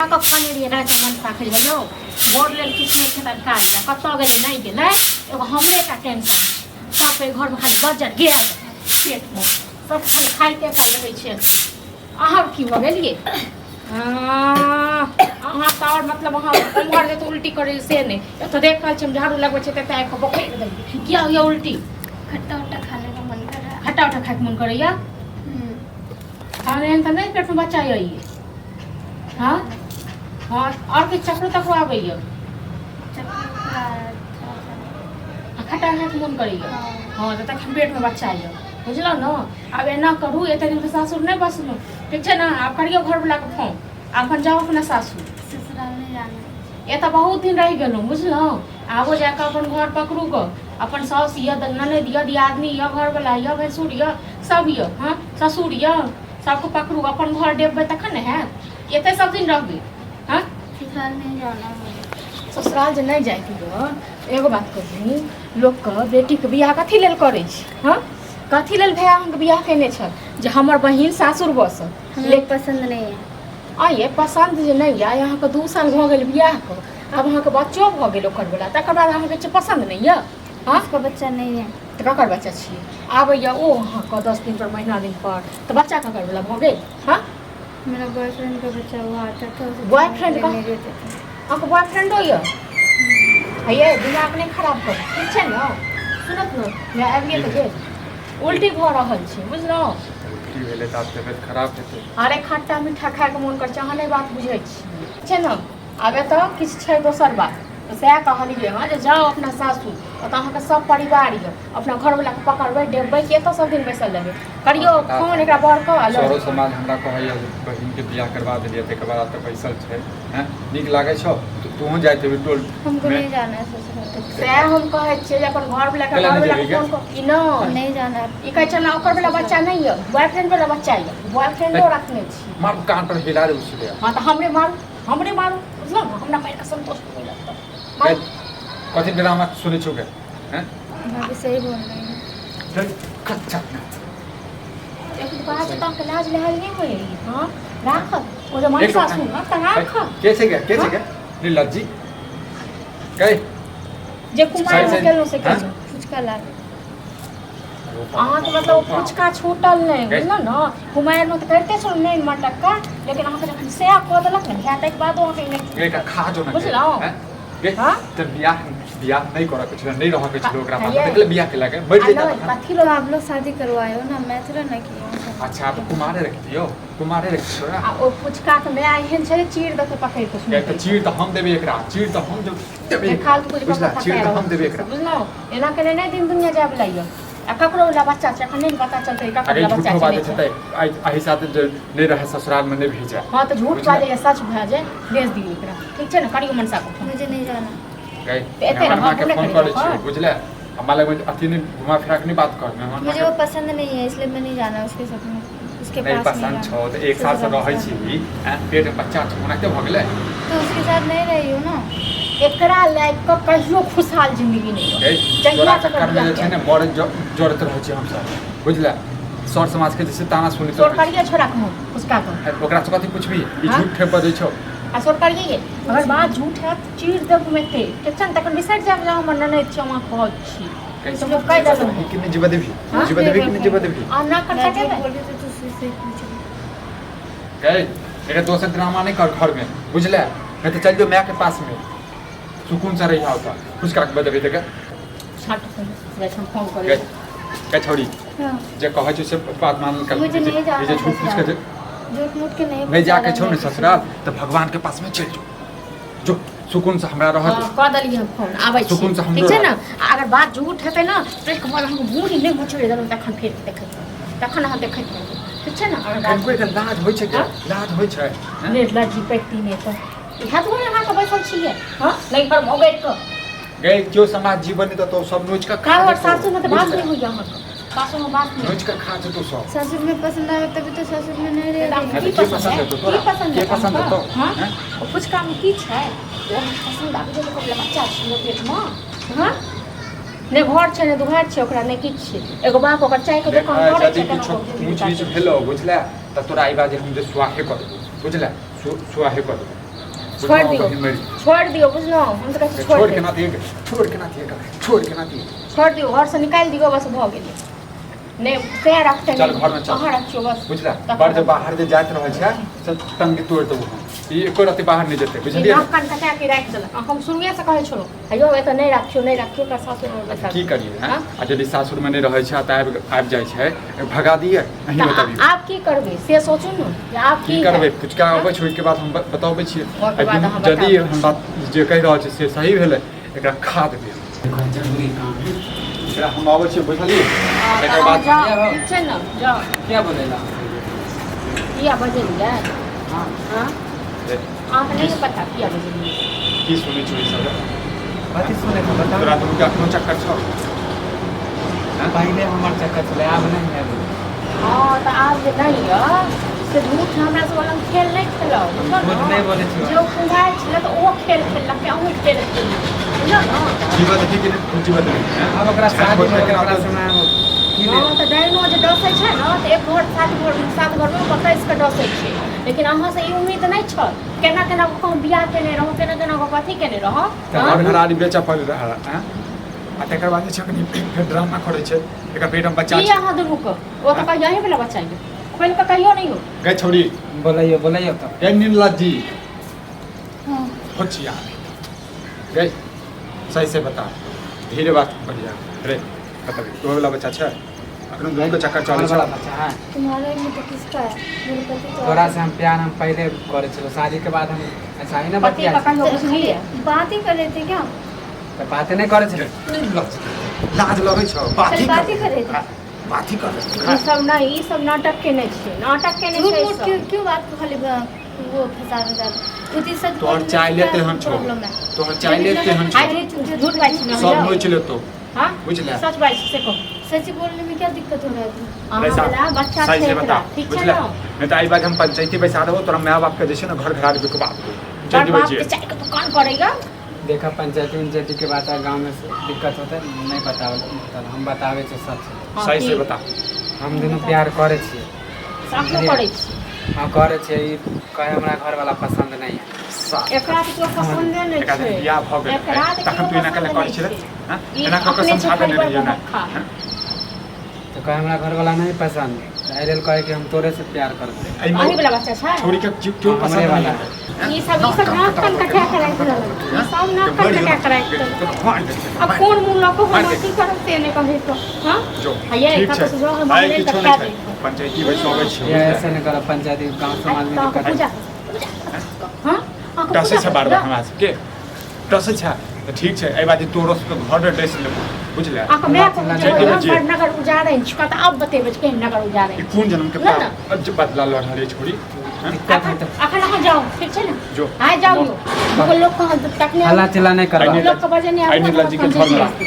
कऽ खाने रहियै राति मनसा खेलियै यौ। बर लेल किछु नहि छै तरकारी आ कतऽ गेलै नहि गेलै, एगो हमरे टा टेंशन छै। सबके घरमे खाली बज्जर गेल पेटमे, सब खाली खाइते काल रहै छै। अहाँ की भऽ गेलियै? अहाँ तऽ आओर मतलब अहाँ उम्हर जे तऽ उल्टी करै से नहि, एतऽ देख रहल छी हम झाड़ू लगबै छै तऽ आबि कऽ बोकरि देलियै। किया होइया उल्टी? खट्टा उट्टा खाने का मन कर रहा है। खट्टा उट्टा खाइके मन करैया? तहन एहन तऽ नहि पेटमे बच्चा यऽ। हँ हँ, आओर किछु चक्रो तकरो आबैया? आ खट्टा खाइके मोन करैया? हँ, तऽ तखन पेटमे बच्चा यऽ, बुझलहुँ ने? आब एना करू, एते दिनके सासुर नहि बसलहुँ, ठीक छै ने? आब करियौ घरवलाके फोन, आब अपन जाउ अपना सासुर। ससुराल नहीं जाना। एतऽ बहुत दिन रहि गेलहुँ, बुझलहुँ? आबो जाकऽ अपन घर पकड़ू गऽ। अपन साउस यऽ, ननैद यऽ, दियादनी यऽ, घरवला यऽ, भैंसुर यऽ, सब यऽ, हँ, ससुर यऽ, सबके पकड़ू, अपन घर डेबबै तखन ने हैत। एतै सब दिन रहबै? हँ, ससुराल नहीं जाना मुझे। ससुराल जे नहि जाइके यऽ, एगो बात कहू, लोकके बेटीके बियाह कथी लेल करै छै? हँ, कथी लेल भाय अहाँके बियाह केने छल जे हमर बहिन सासुर बसत? हमें पसंद नहीं है। आ ये पसन्द जे नहि यऽ, अहाँके 2 साल भऽ गेल बियाहके, आब अहाँके बच्चो भऽ गेल ओकर बला, तकर बाद अहाँके छै पसन्द नहि यऽ? हँ? उसका बच्चा नहीं है। तऽ ककर बच्चा छियै? आबैए ओ अहाँके 10 दिन पर, महीना दिन पर, तऽ बच्चा ककर बला भऽ गेल? हँ? मेरा बॉयफ्रेंड का बच्चा वो आता था, उसे बॉयफ्रेंड का? लेने देते थे। अहाँके बॉयफ्रेंडो यऽ? हे, दिमाग नहि खराब करू, ठीक छै ने? सुनत ने, मैं आबिये तऽ गेल, उल्टी भऽ रहल छै, बुझलहुँ? उल्टी भेलै तऽ आब तबियत खराब हेतै। अरे, खट्टा मीठा खायके मोन करै छै, अहाँ नहि बात बुझै छी, छै ने? आब एतऽ किछु छै दोसर बात, तऽ सएह कहलियै हँ जे जाउ अपना सासुर, ओतऽ अहाँके सब परिवार यऽ। अपना घरवलाके पकड़बै, डेबबै कि एतऽ सब दिन बैसल रहबै? करियौ फोन एकरा बड़के आ लऽ सरो समाज हमरा कहैया जे बहिनके बियाह करबा देलियै, ताहिके बाद आब तऽ बैसल छै। हैं, नीक लागै छौ? तऽ तूहो जाइत हेबी टोल हमको में। नहीं जाना है ससुराल। सएह हम कहै छियै जे अपन घरवलाके कैला नहि घरवलाके जेबही गे? फोन कऽ ई नहि नहीं जाना है। ई कहै छै ने, ओकर वला बच्चा नहि यऽ, बॉयफ्रेंड वला बच्चा यऽ, बॉयफ्रेंडो रखने छी। मार कान पर हिला देबौ सीधे। हँ, तऽ हमरे मारू, हमरे मारू, बुझलहुँ ने? हमरा मारि कऽ संतोष मिलत तऽ मारू। कथी ड्रामा सुनै छौ गे? हैं? भाभी सही बोल रही है। चल कच्चा। एक बात तऽ अहाँके लाज लहाज नहि होइए? हँ, राखत ओ जे मनसा सुनत तऽ राखत। के छै गे? के छै गे नीलज्जी गई? जे कुमार सही- केलहुँ से हँ? केलहुँ। फुचका ला। अहाँके मतलब ओ फुचका छूटल नहि, बुझलहुँ ने? कुमारिमे तऽ करिते छलहुँ नहि मटक्का, लेकिन अहाँके जखन सएह कऽ देलक ने भाय, ताहिके बाद अहाँके ई नहि गे का खा जो ना गे। बुझलहुँ? हैं? गे हाँ? तऽ बियाह बियाह नहि करऽ के छलै, नहि रहऽ के छलै ओकरा पास। ये। देखले बियाह केला के मरि आ जेता नहि तखन। कथी तो आप लोग शादी करवाए हो ना, मैं थोड़ा ना की हूँ शादी। अच्छा, तऽ कुमारे रखतियौ, कुमारे रखतियौ ना। आ ओ फुचकाके माय एहन छै जे चीर देतै पकड़ि कऽ। गे, तऽ चीर तऽ हम देबै एकरा, चीर तऽ हम देबै। फालतू कुछ बुझला? चीर तऽ हम देबै एकरा। बुझलहुँ? एना केने नहि दिन दुनिया जाय वला यऽ। आ ककरो वला बच्चा छै, एखन नहि ने पता चलतै ककरो अगर वला बच्चा झूठो छै बाजै नहि छै छै। तऽ एहि एहि साथ जे नहि रहै ससुराल में नहि भेजै। हँ, तऽ झूठ बुझला? बाजै या सच भए जाय, भेज दियौ एकरा, ठीक छै ने? करियौ मनसाके फोन। मुझे नहीं जाना। गई। तऽ एते मेहमान रहब, माँ के नहि फोन करियौ करै छियौ। फोन। बुझले? हमरा लगमे अथी नहि, घुमा फिरा के नहि बात कर मेहमान माँ मुझे के। वो पसंद नहीं है, इसलिए मैं नहीं जाना उसके साथ में, उसके नहि पास नहीं पसन्द जाना। छौ तऽ एक साल से ससुराल रहै से। छी, आँय, पेट में बच्चा छौ, ओनाहिते भऽ गेलै? तो उसके साथ नहीं रही हूँ ना। एकरा लायक कऽ कहियो खुशहाल जिंदगी नहि गई, यऽ जहिया तोरा तक चक्कर में जे छै ने मरे जरैत रहै छी हमसब, बुझले? सर समाज के जैसे ताना सुनैत सोर रहै छी। करिए छोड़ा के फुसका के। ओकरा से कथी पुछबी? ई हाँ? झूठ बजै छौ। आ सोर करिए, अगर बात झूठ है तऽ चीर देब हम एते, ठीक छै ने? तखन बिसरि जायब जे हमर ननैद छै, हम अहाँके भाउज छी। कैसे तऽ हम कहि देलहुँ। कि नहि जीवा देबही? हाँ? जीवा देबही कि नहि जीवा देबही? आ ना कर मैं झूठ सकेबै। बोल रही तो उससे से पूछ ली। गई, एकर दोसर ड्रामा नहीं कर घर में, बुझले? नहीं तो चल जो माय के पास में, सुकून से रही होता। फुचका के बदबी देखे। छाट जाइ छै, हम फोन गई करै। गई छोड़ी। हाँ। जे कहै छै से बात मान कर। मुझे नहीं जाना जे झूठ फूस के जे झूठ मूठ के नहीं। नहीं जाके छौ ने ससुराल तऽ भगवान के पास में चल जो, जो सुकून से हमरा रह दे। हँ, कऽ देलियै हम फोन, आबै छी। सुकून से हमरो ठीक छै ने? रह। आ अगर बात झूठ हेतै ने तऽ एक बार अहाँके मूड़ी नहि मचोड़ि देलहुँ तखन फेर देखैत रहबै, तखन अहाँ देखैत रहबै, ठीक छै ने? अगर बात कनिको एकर लाज होइ छै के? हाँ? लाज होइ छै, हैं? नहि लज्जी पैती नहि, तऽ इएह दुआरे अहाँके बैसल छियै? हँ, नहि पर मोगैर कऽ गई, जो समाज जीवन नहीं तो सब नोच के खा काहे जेतौ। सासुमे तऽ बात बुझले? नहि होइए अहाँके, सासुमे बात नहि। नोच के खा जेतौ सब। ससुर में पसंद आवे तभी तो ससुर में नहीं रह तऽ रही। की की पसंद पसंद है? हेतौ तोरा? की पसंद के हेतौ पसंद अहाँके? हेतौ? हँ? हैं? ओ फुचकामे की छै? ओ अहाँके पसंद आबि गेल ओकर बच्चा छै पेटमे? हँ, नहि घर छै, नहि दुआरि छै ओकरा, नहि किछु छै। एगो बाप ओकर चायके देख, दोकान करै यदि छै, केना किछो ओकर जिंदगी ऊँच नीच काटै छै? भेलौ, बुझले, तऽ तोरा ई बात जे हम जे सुआहे कऽ देबौ, बुझले? सुआहे कऽ देबौ। छोड़ि दियौ। बहिन मरि छोड़ि दियौ बुझलहुँ हम तऽ कहै छी छोड़ छोड़ि केना दियौ। दिए छोड़ केना दिए छोड़ केना दिए छोड़ि दियौ घरसँ निकालि दियौ बस भऽ गेलै नहि से रखतै चल घरमे चल। अहाँ रखियौ बस बुझला तखन- बड़ जे बाहर जे जाइत रहै छै से टंग तोड़ि देबो हम ई एको रत्ती बाहर नहि जेतै ई बुझलियै नाक कान कटा के राखि देलक आ हम शुरुएसँ कहै छलहुँ हेयौ एतऽ नहि राखियौ नहि राखियौ ओकरा सासुरमे बैसा की करियै हैं हाँ? आ यदि सासुरमे नहि रहै छै तऽ आबि आबि जाइ छै भगा दियै अहीं तऽ बतबियौ आब की करबै से सोचू ने जे आब की की करबै हैत? फुचका अबै छै ओहिके बाद हम बतबै छियै ओहिके बाद अहाँ यदि बताबू। हम बात जे कहि रहल छी से सही भेलै एकरा खा देबै हम। जरूरी काम है एकरा हम अबै छियै बुझलियै हँ, तऽ एकर अहाँ बाद जाउ ठीक छै ने जाउ क्या बोलेला किया बजलियै हाँ हँ ए, अहाँके नहि पता किया बजलियै की सुनै छी ई सब कथी सुने के बताओ तोरा दुनू के अखनो चक्कर छौ पहले हमर चक्कर छलै आब नहीं है हँ तऽ आब जे नहि यऽ से झूठ हमरा सब लग खेल नहि खेलौ बुझल झूठ नहि बोलै छियौ। जे ओ कुम्हार छलै तऽ ओहो खेल खेललक अहूँ खेल खेलू बुझल ने जीवत देखी कि नहि जीवत देखी आब ओकरा शादी भऽ गेल ओकरा से की हँ तऽ डायनो जे डसै छै ने तऽ एक घर सात घर सात घरमे पकड़ि कऽ डसै छै लेकिन अहाँसँ ई उम्मीद नहि छल केना केना कऽ हम बियाह केने रहौं केना केना कऽ कथी केने रहौं तऽ घर घरारी बेचऽ पड़ि रहल आँय आ तकर बाद जे छै कनि फेर ड्रामा करै छै एकर पेटमे बच्चा की छै अहाँ दुनूके ओ तऽ कहियो अहीं वला बच्चा यऽ खोलि कऽ कहियो नहि हो गै छौड़ी बोलैयो बोलैयो तऽ गै निर्लज्जी हाँ होचिया गै सही से बता धीरे बात बढ़िया रे बता तोहर वाला बच्चा छै अखनो दुनू के चक्कर चलै हमर वाला छै बच्चा है तुम्हारे में तो किसका है मेरे पति तो तोरा से हम प्यार हम पहले करे छलो शादी के बाद हम ऐसा ही ना पति बतिया का कहियो तो बुझलियै खाली बात ही कर रहे थे क्या तऽ बाते नहि करे छलै निर्लज्ज लाज लगै छौ बात ही बात ही कर रहे थे बात ही कर ई सब नहि ई सब नाटक केने छै नाटक केने झूठ छै ई मूठ सब। क्यों क्यों बात को खाली वो फंसा रहे खुद ही सच तोहर बोलने में चाय क्या लेते हम छौ प्रॉब्लम है तोहर चाय लेते हम छौ आइ झूठ बाजै छी ने सब हम नोच लेतो हाँ बुझले सच बाजै छी से कहू सच बोलने में क्या दिक्कत हो रहा है तुम्हें अहाँ वाला बच्चा सही छै से एकरा बता ठीक छै बुझले ने नहीं तो आई बात हम पंचायती बैसा देबो तोरा my बाप के जे छै ने घर घरारी बिकवा देबो चलि बड़ जेबै बाप जे के चाय के दुकान करेगा देखा पंचायती उंचायती के बात है गाँव में से दिक्कत होता है नहीं बतावे हम बतावे छे सच हाँ, सही से की? बता हम दुनू प्यार करे छियै अखनो करै छी हाँ करे छियै ई कहे हमरा घर वाला पसंद नहीं है एकरा तऽ केओ पसन्दे नहि एकरा छै जे बियाह भऽ गेल एकरा तऽ तखन केओ तू एना पसन्द केला नहि करै छलै छै। हँ? ई एना कऽ कऽ अपने छै समझा देने खाली रहियै ने बड़का हँ? तो कहे हमरा घर वाला नहीं पसंद तो एहि लेल कहे कि हम तोरे से प्यार करबै एहिमे अहीं वाला बच्चा छै छोड़ी के क्यों हाँ, पसंद हमरे नहीं वाला। है ई सब नाक कान कटा के राखि देलक ई सब नाक कान कटा के राखि देलक अब कोन मुँह लऽ कऽ हम अथी करब से नहि कहै तऽ हँ जो हैया ठीक एका छै तऽ सुझाव हम आइ नहि किछो तऽ नहि खा छै देब पंचायती बैसाबै छियै ये ऐसे नहीं करब पंचायती गाँव समाज में अहाँके दिक्कत पूजा हँ अहाँके डसै पूजा छै बार बार हमरा सबके डसै छै तऽ ठीक छै एहि बात तोरो सबके घर डसि लेबो बुझले अहाँके माय को चलि जेबै जे। बड़ नगर उजाड़ै छी तऽ आब बतेबै जे केहन नगर उजाड़ै ई कोन जन्म के ना, ना। पाप जे बदला लऽ रहल अछि छोड़ी हँ? दिक्कत है अखन तो अखन अहाँ जाउ ठीक छै ने जो आइ जाउ यौ दूगो लोक कहाँ तकने हल्ला चिल्ला नहीं करबा लोक के बजे नहि आइ निर्लज्जी के घर में राख।